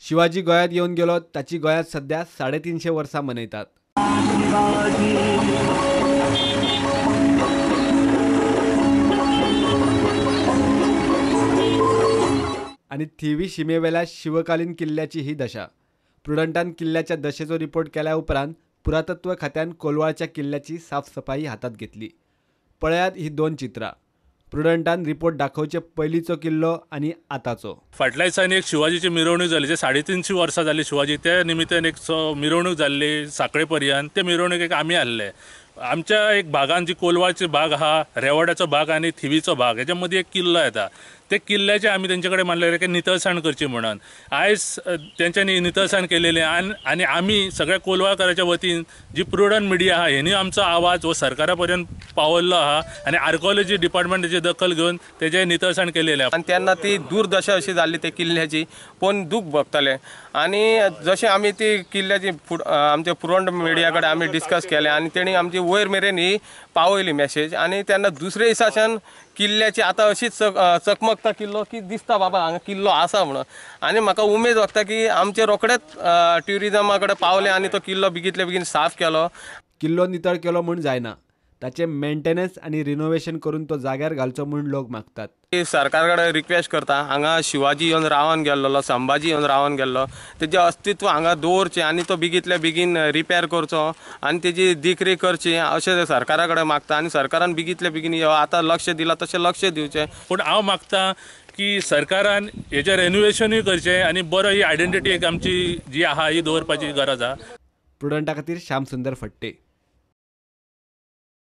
शिवाजी गोंयांत येवन गेलो ताची गोंयांत सध्या 350 वर्सां मनयतात. आनी थिवी शिमेवेल्या शिवकालीन किल्ल्याची ही दशा. प्रुडंटान किल्ल्याच्या दशेचो रिपोर्ट केल्या उपरांत पुरातत्व खात्यान कोलवाळच्या किल्ल्याची साफसफाई हातात घेतली. पळयात ही दोन चित्रां. प्रुडंटान रिपोर्ट दाखोवचे पयलींचो किल्लो आनी आतांचो. फाटल्या दिसांनी एक शिवाजीची मिरवणूक जाली, जे 350 वर्सां जाली शिवाजी, त्या निमित्तान एक मिरवणूक जाल्ली साखळे पर्यंत. ते मिरवणुकेक आमी आसले. आमच्या एक भागान जी कोलवाळची भाग आहा, रेवड्याचो भाग आनी थिवीचो भाग, हेच्या मदीं एक किल्लो येता. ते किल्ल्याचे आमी तेंचे कडेन मानलें की नितळसाण करची म्हणून. आयज तेंच्यांनी नितळसाण केलेली आनी आमी सगळ्या कोलवाळकाराच्या वतीन जी प्रुडंट मिडिया आहा हेणी आमचो आवाज हो सरकारा पर्यंत पावयल्लो आहा आनी आर्किओलॉजी डिपार्टमेंट तेची दखल घेवन तेजे नितळसाण केलेली आहा. आनी तेन्ना ती दुर्दशा अशी जाल्ली ते किल्ल्याची, पळोवन दूख भोगताले. आनी जशें आमी ती किल्ल्याची आमच्या प्रुडंट मिडिया कडेन आमी डिस्कस केलें आनी तेणी आमची वयर मेरेन ही पावयली मॅसेज. आनी तेन्ना दुसरे दिसाच्यान किल्ल्याची आतां अशीच चकमकता किल्लो की दिसता बाबा हांगा किल्लो आसा म्हणून. आनी म्हाका उमेद वता की आमचे रोखडेच ट्युरिजमा कडेन पावले आनी तो किल्लो बेगींतले बेगीन साफ केलो. किल्लो नितळ केलो म्हूण जायना, ताचें मेंटेनन्स आनी रिनोवेशन करून तो जाग्यार घालचो म्हूण लोक मागतात. सरकार कडेन रिक्वेस्ट करता, हांगा शिवाजी येवन रावन गेल्लो, संभाजी येवन रावन गेल्लो, तेजें अस्तित्व हांगा दवरचें आनी तो बेगींतले बेगीन रिपेर करचो आनी तेजी देखरेख करची अशें सरकारा कडेन मागता. आनी सरकारान बेगींतले बेगीन आतां लक्ष दिलां तशें लक्ष दिवचें. पूण हांव मागता की सरकारान हेजें रेनोवेशनूय करचें आनी बरो ही आयडेंटिटी एक आमची जी आहा ही दवरपाची गरज आहा. प्रुडंटा खातीर श्याम सुंदर फट्टे.